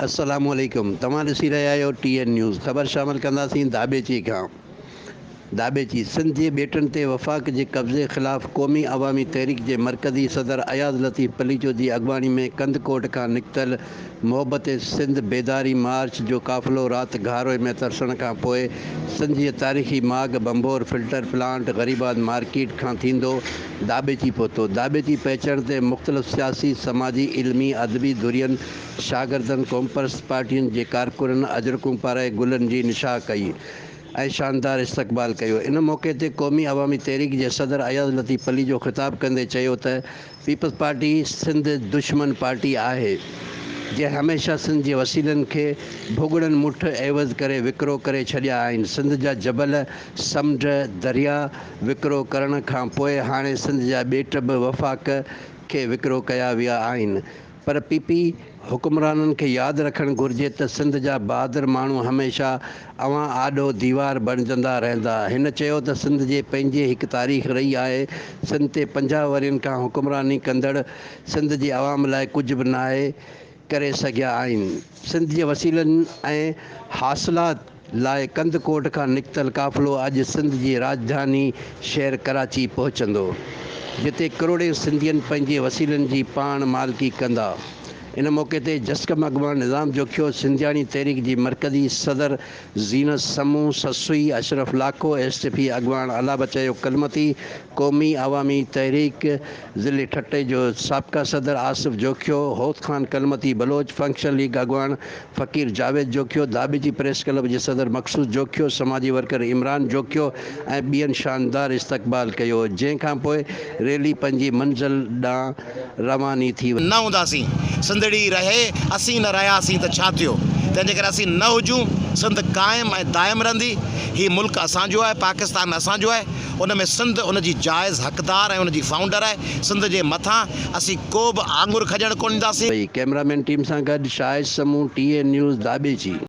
السلام عليڪم توهان ڏسي رهيا آهيو ٽي اين نيوز خبر شامل ڪنداسين ڌاٻيچي کان ڌاٻيچي سنڌ جي ٻيٽن تي وفاق جي قبضي خلاف قومي عوامي تحريڪ جي مرڪزي صدر اياز لطيف پليجو جي اڳواڻي ۾ ڪنڌڪوٽ کان نڪتل محبت سنڌ بيداري مارچ جو قافلو رات گهاروئي ۾ ترسڻ کان پوء سنڌ جي تاريخي ماڳ Bhambhore filter plant Gharibabad market کان ٿيندو داٻيچي پهتو. داٻيچي پهچڻ تي مختلف سياسي، سماجي، علمي، ادبي ڌرين، شاگردن، قومپرست پارٽين جي ڪارڪنن اجرڪون پارائي گلن جي نشاهه ڪئي ۽ شاندار استقبال ڪيو. ان موقعي تي قومي عوامي تحريڪ جي صدر اياز لطيف پليجو خطاب ڪندي چيو ته پيپلز پارٽي سنڌ دشمن پارٽي آهي، جنهن هميشه سنڌ جي وسيلن کي ڀوڳڙن مٺ عيوض ڪري وڪرو ڪري ڇڏيا آهن، سنڌ جا جبل، سمنڊ، درياء وڪرو ڪرڻ کان پوء هاڻي سنڌ جا ٻيٽ به وفاق کي وڪرو ڪيا ويا آهن پر پي پي حڪمرانن کي ياد رکڻ گهرجي ته سنڌ جا بهادر ماڻهو هميشه اوهان آڏو ديوار بڻجندا رهندا. هن چيو ته سنڌ جي پنهنجي هڪ تاريخ رهي آهي، سنڌ تي 50 ورهين کان حڪمراني ڪندڙ سنڌ جي عوام لاء ڪجهه به ناهي ڪري سگهيا آهن. سنڌ جي وسيلن ۽ حاصلات لاء ڪنڌڪوٽ کان نڪتل قافلو اڄ سنڌ جي راڄڌاني شهر ڪراچي پهچندو، جتي ڪروڙين سنڌين پنهنجي وسيلن جي پاڻ مالڪي ڪندا. ان موقعي تي جسقم اڳواڻ نظام جوکيو، سنڌياڻي تحريڪ جي مرڪزي صدر Zeenat Samoon, Sassui Ashraf Lakho, S T P اڳواڻ الله بچايو ڪلمتي، قومي عوامي تحريڪ ضلعي ٺٽي جو سابقه صدر آصف جوکيو، هوت خان ڪلمتي بلوچ، فنڪشنل ليگ اڳواڻ فقير جاويد جوکيو، ڌاٻيجي پريس ڪلب جي صدر مقصود جوکيو، سماجي ورڪر عمران جوکيو ۽ ٻين شاندار استقبال ڪيو، جنهن کانپوء ريلي پنهنجي منزل ڏانهن رواني ٿي وئي. نه هونداسين، سنڌڙي رهي، اسين نه رهياسين ته ڇا ٿيو؟ تنهن جي ڪري اسين نه هجون، سنڌ قائم ۽ دائم رهندي، هي ملڪ اسان جو آهي، پاڪستان اسان جو آهي، ان ۾ سنڌ ان جي جائز حقدار ۽ ان جي فائونڊر آهي، سنڌ جي مٿان اسين ڪو به آڱر کڄڻ ڪونه ڏينداسين. ڪئميرا مين ٽيم سان گڏ Shahid Samoon, T N news, Dhabeji.